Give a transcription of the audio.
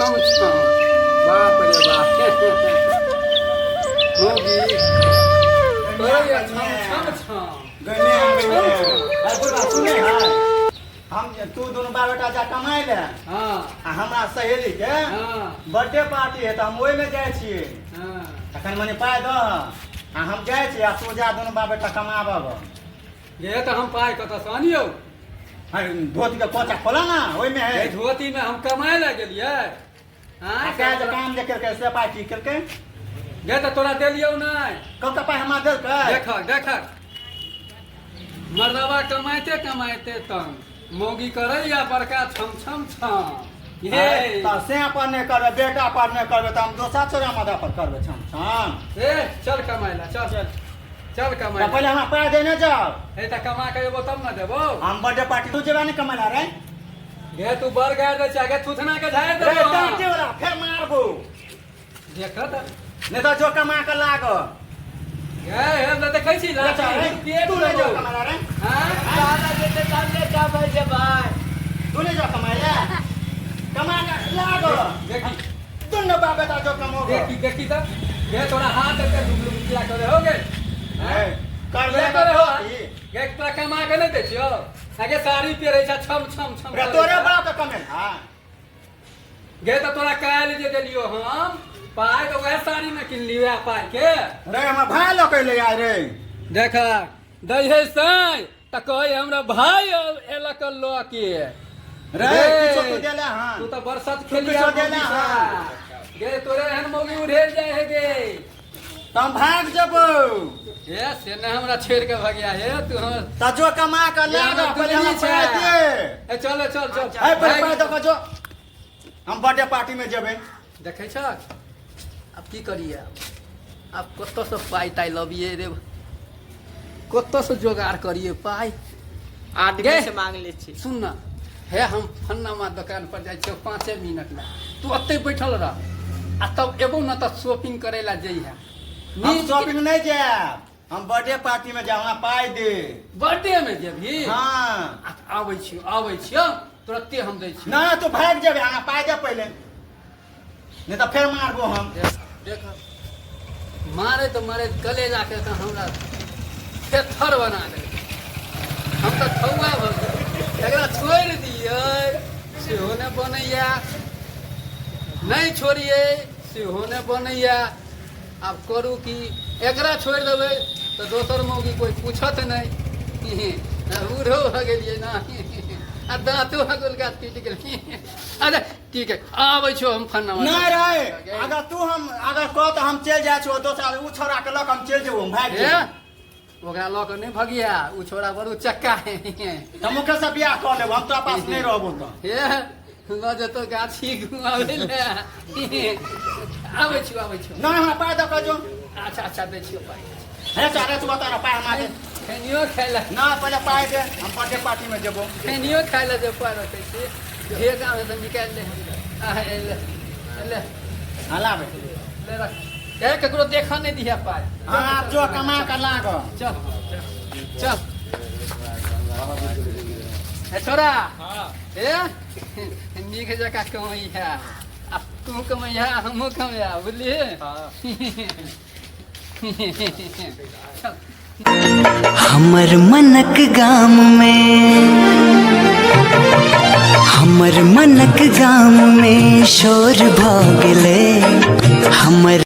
छम छम। बाप रे बाप, मौगी करैया छम छम छम। गने गने अरे बुढ़बा, सुने है, हम तू दुनू बाप बेटा जा कमाय ले। हाँ। आ हमरा सहेली के बर्थडे पार्टी है, तऽ हम ओहिमे जाइ छियै। अखन मने पाइ दह आ हम जाइ छियै, आ तू जा दुनू बाप बेटा कमाबऽ। गे, तऽ हम पाइ कतऽसँ आनियौ? अरे, धोती के कोचा खोला ना, ओहिमे है। ए, धोती में हम कमाए लए गेलियै। आ काज काम जे केलकै से पाइ की केलकै? गे, तऽ तोरा देलियौ नहि? कब पाइ हमरा देलकै? देखक देखक, मर्दबा कमाइते कमाइते तंग, मौगी करैया बड़का छम छम छम। ये तऽ से पर नहि करबै, बेटा पर नहि करबै, तऽ हम दोसर छोरा मदा पर करबै छम छम। ए, चल कमाइ ला, चल चल चल कमाइ तऽ ला। पहिले हमरा पाइ देने जाओ। ए, तऽ कमा के एबो तब ने देबो। हम बर्थडे पार्टी, तू जेबा नहि कमाय ला रे? गे, तू बड़ गाड़ दै छै गे, थुथना के झाड़ि रे। देबो। डांटे वाला फेर मारबो। देख तऽ। नहि तऽ जो कमा के लाग। गे, हम तऽ देखै छी लाठी। रे, पेट तू नहि जो देबो। कमाय ला रे? हाँ? दादा जेतै तब ने कमाइ जेबै। तू नहि जो कमाय ला, कमा के लाग। देखी। दुनू बाप बेटा जो कमोगे। देखी देखी तऽ गे, तोरा हाथ एते डुब डुब किया करे हो गे? ए, कर ले। किया करे हो गे? तोरा कमा के नहि दै छियौ आगे? साड़ी पहिरै छ, छम छम छम रे, करै तोरे छै। बाप के कमे। हाँ। गे, तऽ तोरा काल्हि जे देलियौ हम पाइ, तऽ वएह साड़ी ने किनली वएह पाइ के। रे, हमर भाय लऽ के अयलै आइ रे। देख, दै है साँय तऽ कहै हमरा भाय एलक लऽ के। रे, किछो तू देले? हाँ। तू तऽ बरसत तू खेलिया। किछो देले? हाँ। गे, तोरे एहन मौगी उड़ेल जाइ है गे। तऽ हम भाग जेबौ। हे, से नहि, हमरा छोड़ि के भगिया हे तू हमर। तऽ जो कमा के ये लाग। हमर पहिले हमरा दुल्ही छै। पाइ दे। ए, चल चल चल। ए, पहिले पाइ दऽ कऽ जो, हम बर्थडे पार्टी में जेबै। देखै छ, आब की करियै? आब कतऽसँ पाइ ताइ लबियै रे? कतऽसँ जोगाड़ करियै पाइ? आदमी गे। से मांग लै छी। सुन न हे, हम फन्नामा दोकान पर जाइ छियौ 5 मिनट ला, तू ओतहि बैठल रह आ तब एबौ न तऽ शॉपिंग करै ला जइहे। हम शॉपिंग नहि जायब, हम बर्थडे पार्टी में जायब, हमरा पाइ दे। बर्थडे मे जेबही? हाँ। आ, आबै छियौ, आबै छियौ, तुरत्ते हम दै छियौ। ना, तू भागि जेबै, हमरा पाइ दे पहिले, नहि तऽ फेर मारबो हम। देख देख, मारैत मारैत कलेजा के तऽ हमरा थेथर बना देलकै। हम तऽ थौआ भऽ गेल। एकरा छोड़ि दियै सेहो नहि बनैया, नहि छोड़ियै सेहो नहि बनैया। आब करू की? एकरा छोड़ि देबै तऽ दोसर मौगी कोइ पूछत नहि। बूढ़ो भऽ गेलियै ने आ दाँतो हगुलका टूटि गेलै। अच्छा, ठीक है, आबै छियौ हम फन्ना। नहि रे, अगर तू हम अगर कह तऽ हम चलि जाइ छियौ दोसरा ओ छोड़ा के लऽ कऽ हम चलि जेबौ, हम भागि हे जेबौ। ओकरा लऽ कऽ नहि भगिया, ओ छोड़ा बड़ू चक्का है। तऽ मुखे से बियाह कऽ लेब, हम तोरा पास नहि रहबो तऽ। हे, लऽ जेतौ गाछी घुमाबै लए। आबै छियौ, आबै छियौ। नहि, हमरा पाइ दऽ कऽ जो। अच्छा अच्छा, दै छियौ पाइ। हे चारे, तू बता, पाइ हमरा दे। खेनियो खाइ लए। ना, पहिले पाइ दे, हम बर्थडे पार्टी में जेबो। खेनियो खाइ लए जे पाइ रखै छी, जे काम है तऽ निकालि ले। आ, ले ले। हाँ, लाबे। ले रख। ए, ककरो देखऽ नहि दिहे पाइ। हाँ, आब जो कमा कऽ लाग। चल चल। ए छोरा, ए, नीक जकाँ कमाइ है आ तू कमाइ है, हमहूँ कमाइ, बुझलियै? चल। हमर मनक गाम में, हमर मनक गाम में शोर भऽ गेलै हमर।